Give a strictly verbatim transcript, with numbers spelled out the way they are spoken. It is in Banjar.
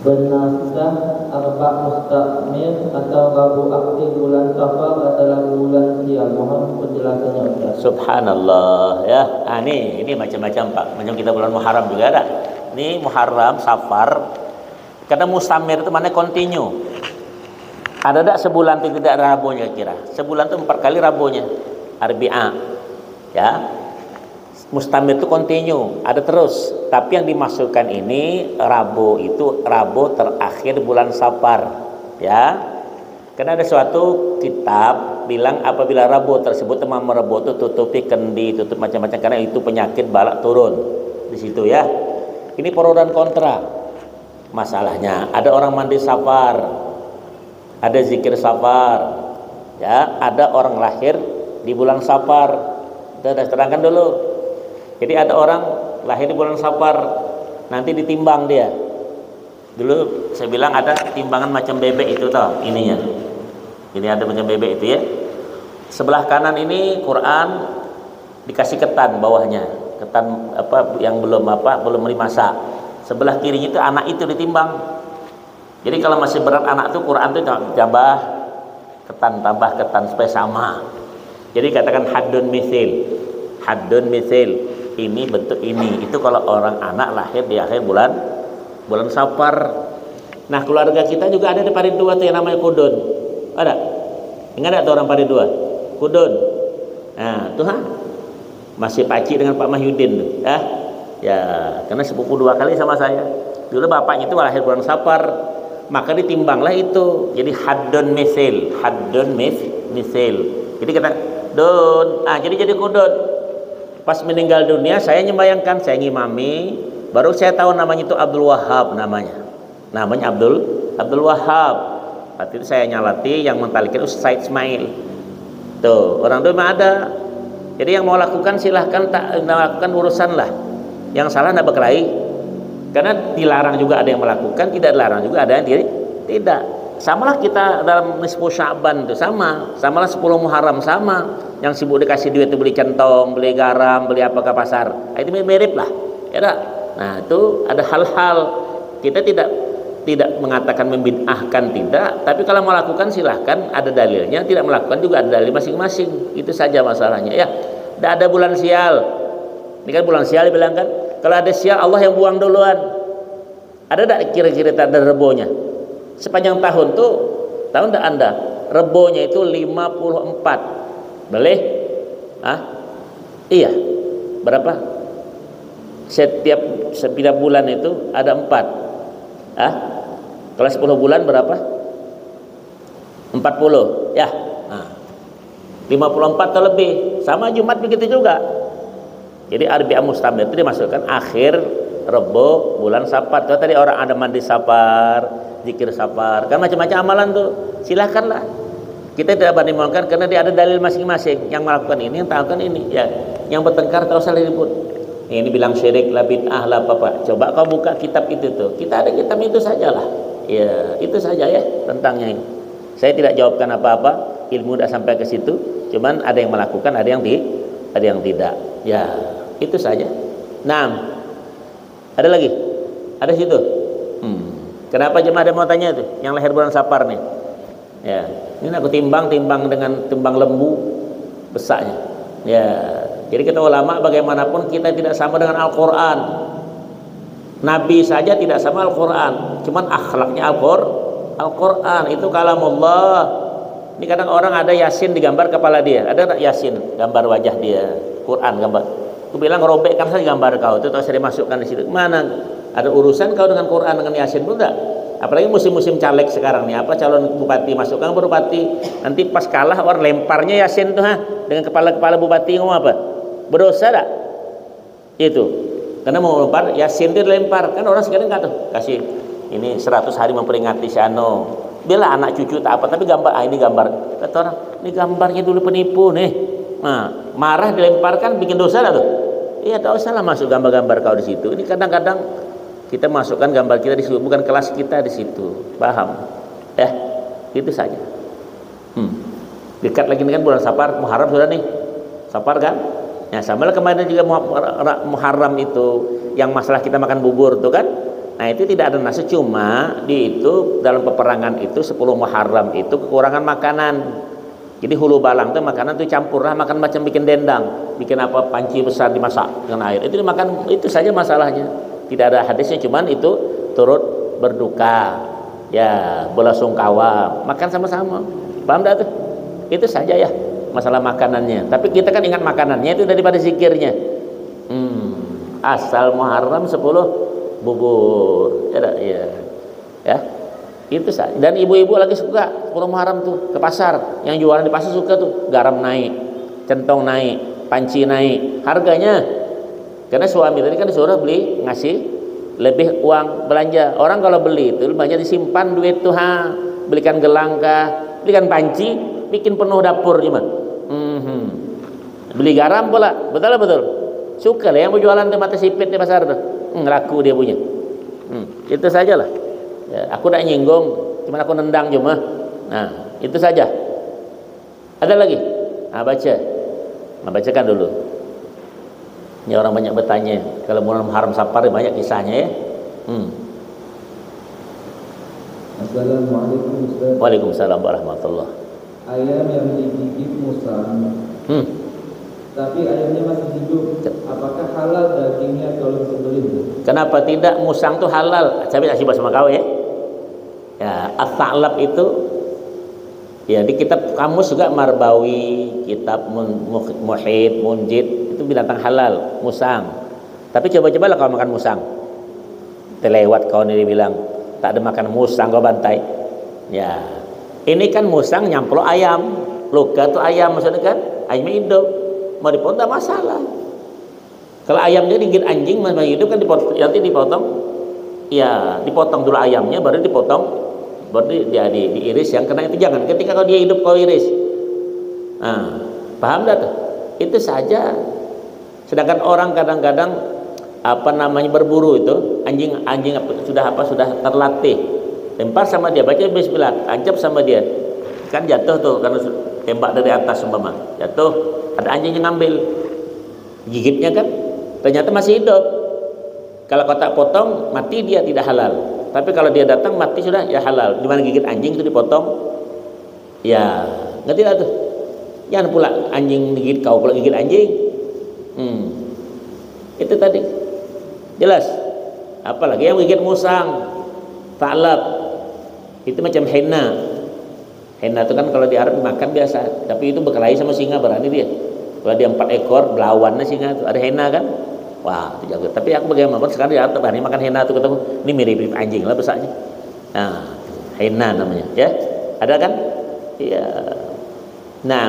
Benarkah Arba Mustamir atau Rabu akhir bulan Safar adalah bulan sial? Mohon penjelasannya, Ustaz. Subhanallah, ya. Ah, ini ini macam-macam, Pak. Macam kita bulan Muharram juga ada. Ini Muharram, Safar. Karena mustamir itu mana, continue. Ada tak sebulan itu tidak ada Rabunya kira? Sebulan itu empat kali Rabunya. Arbi'a. Ya. Mustamir itu continue, ada terus. Tapi yang dimaksudkan ini Rabu itu Rabu terakhir bulan Safar, ya. Karena ada suatu kitab bilang apabila Rabu tersebut, teman Rabu itu tutupi kendi, tutup macam-macam, karena itu penyakit balak turun di situ, ya. Ini pro dan kontra. Masalahnya ada orang mandi Safar, ada zikir Safar, ya, ada orang lahir di bulan Safar. Kita sudah terangkan dulu. Jadi ada orang lahir di bulan Safar, nanti ditimbang dia. Dulu saya bilang ada timbangan macam bebek itu, toh, ininya. Ini ada macam bebek itu, ya. Sebelah kanan ini Quran, dikasih ketan bawahnya, ketan apa yang belum apa belum dimasak. Sebelah kirinya itu anak itu ditimbang. Jadi kalau masih berat anak tuh, Quran tuh tambah ketan, tambah ketan supaya sama. Jadi katakan haddun misil, haddun misil, ini bentuk ini. Itu kalau orang anak lahir di akhir bulan bulan Safar. Nah, keluarga kita juga ada di Parit Dua tuh yang namanya Kudun. Ada? Ingat tak tuh orang Parit Dua? Kudun. Nah, tuh ha. Masih pacik dengan Pak Mahyudin tuh, ya. Ya, karena sepupu dua kali sama saya. Dulu bapaknya itu lahir bulan Safar, maka ditimbanglah itu. Jadi haddun misil, haddun mis, misil. Jadi kita Dun, ah, jadi jadi Kudun. Pas meninggal dunia, saya nyembayangkan, saya ngimami, baru saya tahu namanya itu Abdul Wahab namanya. Namanya Abdul Abdul Wahab. Waktu itu saya nyalati, yang mentalikin Ustaz Ismail. Tuh, orang tuh memang ada. Jadi yang mau lakukan silahkan, tak lakukan, urusan lah. Yang salah nak berkelahi. Karena dilarang juga ada yang melakukan, tidak dilarang juga ada yang diri tidak. Samalah kita dalam nisfu Sya'ban tuh, sama. Samalah sepuluh Muharram, sama. Yang sibuk dikasih duit tuh beli centong, beli garam, beli apa ke pasar. Nah, itu mirip lah. Ya tak? Nah, itu ada hal-hal kita tidak tidak mengatakan membid'ahkan, tidak, tapi kalau melakukan silahkan, ada dalilnya, tidak melakukan juga ada dalil masing-masing. Itu saja masalahnya, ya. Tidak ada bulan sial. Ini kan bulan sial dibilang kan. Kalau ada sial, Allah yang buang duluan. Ada tak kira-kira tak ada rebonya? Sepanjang tahun tuh, tahun tak anda, rebonya itu lima puluh empat. Boleh? Ah, iya. Berapa? Setiap setiap bulan itu ada empat. Ah, kalau sepuluh bulan berapa? Empat puluh, ya. Nah, lima puluh empat atau lebih. Sama Jumat begitu juga. Jadi Arbi'a Mustamir itu dimasukkan akhir Rebo bulan Safar. Tuh, tadi orang ada mandi Safar, zikir Safar, kan macam-macam amalan tuh. Silahkanlah. Kita tidak banding-bandingkan karena dia ada dalil masing-masing. Yang melakukan ini, yang tak melakukan ini, ya. Yang bertengkar tak usah ribut. Ini bilang syirik lah, bid'ah lah, apa, apa. Coba kau buka kitab itu tuh. Kita ada kitab itu sajalah. Ya, itu saja ya tentangnya ini. Saya tidak jawabkan apa-apa, ilmu tidak sampai ke situ. Cuman ada yang melakukan, ada yang di, ada yang tidak. Ya, itu saja. Nah, ada lagi? Ada situ? Hmm. Kenapa jemaah ada mau tanya itu? Yang lahir bulan Safar nih. Ya, ini aku timbang, timbang dengan timbang lembu besarnya. Ya, jadi kita ulama bagaimanapun kita tidak sama dengan Al-Quran. Nabi saja tidak sama Al-Quran, cuman akhlaknya Al-Quran. Al-Quran itu kalamullah. Ini kadang orang ada Yasin digambar kepala dia, ada tak Yasin gambar wajah dia, Quran gambar. Aku bilang robekkan saja gambar kau itu, tak usah dimasukkan di situ. Mana ada urusan kau dengan Quran, dengan Yasin pun tak. Apalagi musim-musim caleg sekarang nih, apa calon bupati masukkan bupati, nanti pas kalah orang lemparnya Yasin tuh ha dengan kepala-kepala bupati, ngomong apa? Berdosa tak? Itu. Karena mau lempar, Yasin itu dilempar. Kan orang sekarang nggak tuh, kasih ini seratus hari memperingati si Ano. Bila anak cucu tak apa, tapi gambar, ah, ini gambar. Kata orang, ini gambarnya dulu penipu nih. Nah, marah dilemparkan bikin dosa lah tuh. Iya, tak usah lah masuk gambar-gambar kau di situ. Ini kadang-kadang kita masukkan gambar kita di situ, bukan kelas kita di situ. Paham? Ya, itu saja. Hmm. Dekat lagi ini kan bulan Safar, Muharram sudah nih. Safar kan? Ya, sama lah kemarin juga Muha-, Muharram itu yang masalah kita makan bubur tuh kan. Nah, itu tidak ada nas, cuma di itu dalam peperangan itu sepuluh Muharram itu kekurangan makanan. Jadi hulu balang tuh makanan tuh campur lah, makan macam bikin dendang, bikin apa, panci besar dimasak dengan air. Itu dimakan, itu saja masalahnya. Tidak ada hadisnya, cuman itu turut berduka. Ya, bela sungkawa, makan sama-sama. Paham dah tuh? Itu saja ya masalah makanannya. Tapi kita kan ingat makanannya itu daripada zikirnya. Hmm, asal Muharram sepuluh bubur. Ya, dah, iya. Ya. Itu saja. Dan ibu-ibu lagi suka sepuluh Muharram tuh ke pasar. Yang jualan di pasar suka tuh, garam naik, centong naik, panci naik. Harganya, karena suami tadi kan disuruh beli, ngasih lebih uang belanja. Orang kalau beli itu banyak disimpan duit tuh, ha. Belikan gelang kah, belikan panci, bikin penuh dapur cuma. Mhm. Beli garam pula, betul lah betul. Suka lah yang berjualan di mata sipit di pasar tuh. Hmm, laku dia punya. Hmm, itu sajalah. Ya, aku tak nyinggung, cuman aku nendang cuma. Nah, itu saja. Ada lagi? Nah, baca. Nah, bacakan dulu. Ini orang banyak bertanya. Kalau bulan Haram Sapar banyak kisahnya ya. Hmm. Assalamualaikum Ustaz. Waalaikumsalam warahmatullah. Ayam yang digigit musang, Hmm. tapi ayamnya masih hidup. Apakah halal dagingnya kalau disembelih? Kenapa tidak? Musang tuh halal. Saya kasih bahasa Makau ya. Ya, as-sa'lab itu ya di kitab kamus juga, Marbawi, kitab Mun- Muh- Muhit, Munjid, itu binatang halal, musang. Tapi coba-cobalah kau makan musang. Terlewat kau nih dibilang tak ada makan musang, kau bantai. Ya, ini kan musang nyamplok ayam, luka tuh ayam maksudnya kan, ayamnya hidup, mau dipotong tak masalah. Kalau ayamnya digigit anjing masih hidup kan dipotong, nanti dipotong, ya dipotong dulu ayamnya, baru dipotong, baru di, di, di, diiris yang kena itu jangan. Ketika kau dia hidup kau iris, nah, paham dah tuh? Itu saja. Sedangkan orang kadang-kadang apa namanya berburu itu, anjing anjing apa, sudah apa sudah terlatih, lempar sama dia, baca bismillah, tancap sama dia, kan jatuh tuh karena su- tembak dari atas umpama, jatuh, ada anjing yang ngambil, gigitnya kan, ternyata masih hidup. Kalau kau tak potong mati dia tidak halal, tapi kalau dia datang mati sudah ya halal. Di mana gigit anjing itu dipotong, ya ngerti tak tuh? Jangan pula anjing gigit kau pula gigit anjing. Hmm. Itu tadi jelas. Apalagi yang gigit musang, talab, itu macam henna. Henna itu kan kalau di Arab makan biasa, tapi itu berkelahi sama singa, berani dia. Kalau dia empat ekor, belawannya singa itu, ada henna kan? Wah, itu jago. Tapi aku bagaimana pun sekarang di Arab tak berani makan henna itu, ketemu ini mirip-mirip anjing lah besarnya. Nah, henna namanya, ya. Ada kan? Iya. Nah,